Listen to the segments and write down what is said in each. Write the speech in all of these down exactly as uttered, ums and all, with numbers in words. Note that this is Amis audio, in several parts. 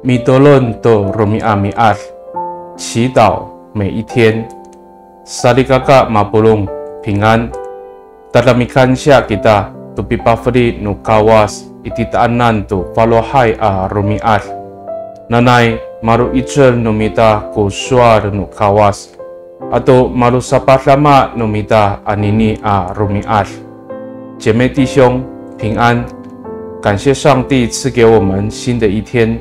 Mitolon to romi'ami'ad, 祈祷每一天。Salikaka mapolong, 平安。Tada mikansiya kita to pipafeli no Kawas i titaanan to falohay a romi'ad. Nanay malo'icel no mita ko sowal no Kawas, ato malosapadama no mita anini a romi'ad. 姐妹弟兄，平安。感谢上帝赐给我们新的一天，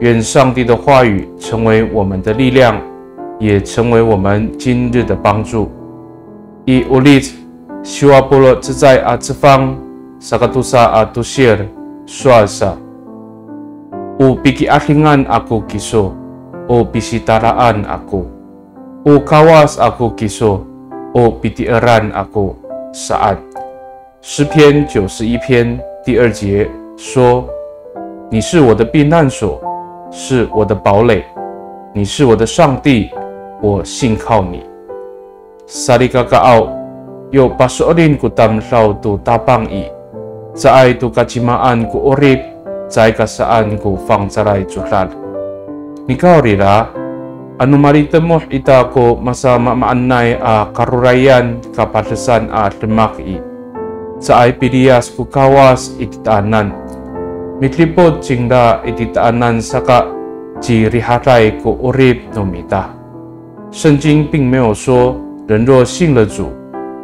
愿上帝的话语成为我们的力量，也成为我们今日的帮助。I Olic siwa polo' cecay a cefang, saka tosa a tosir, sowal sa, O piki'adingan ako kiso, o pisitaraan ako. O Kawas ako kiso, o piti'eran ako, saan. 诗篇九十一篇第二节说，你是我的避难所，是我的堡垒，你是我的上帝，我信靠你。Salikakaaw, yo paso'elin ko tamdaw to Tapang i, caay to kacimaan ko 'orip, caay ka saan ko fangcalay codad. Nikawrira, ano malitemoh ita ko masamaamaanay a karorayan kapadesan a demak i, caay piliyas ko Kawas i titaanan. Midipot cingra i titaanan saka cirihaday ko 'orip no mita. 圣经并没有说人若信了主，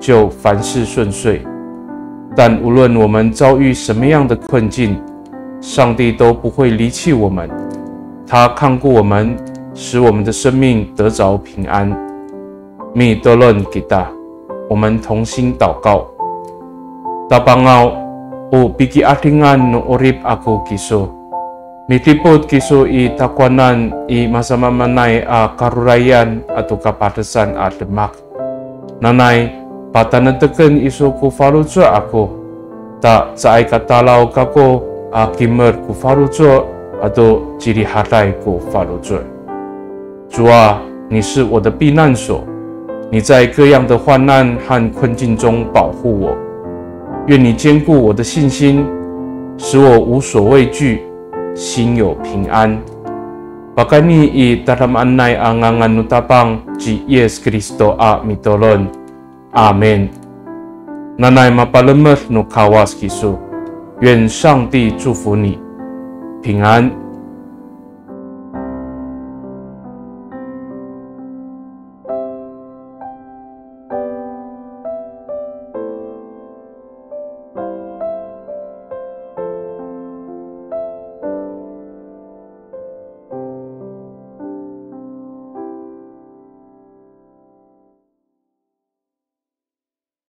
就凡事顺遂。但无论我们遭遇什么样的困境，上帝都不会离弃我们，他看顾我们，使我们的生命得着平安。Mitolon kita，我们同心祷告。Tapangaw, o piki'adingan no 'orip ako kiso. Midipot kiso i takowanan i masamaamaanay a karorayan ato kapadesan a demak. Nanay, pataneteken iso ko faloco' ako, ta caay ka talaw kako a kimed ko faloco' ato cirihaday ko faloco'. 主啊，你是我的避难所，你在各样的患难和困境中保护我。愿你坚固我的信心，使我无所畏惧，心有平安。Pakayni i tadamaanay a ngangan no Tapang ci Yis Kristo a mitolon. Amin. Nanay mapalemed no Kawas kiso. 愿上帝祝福你，平安。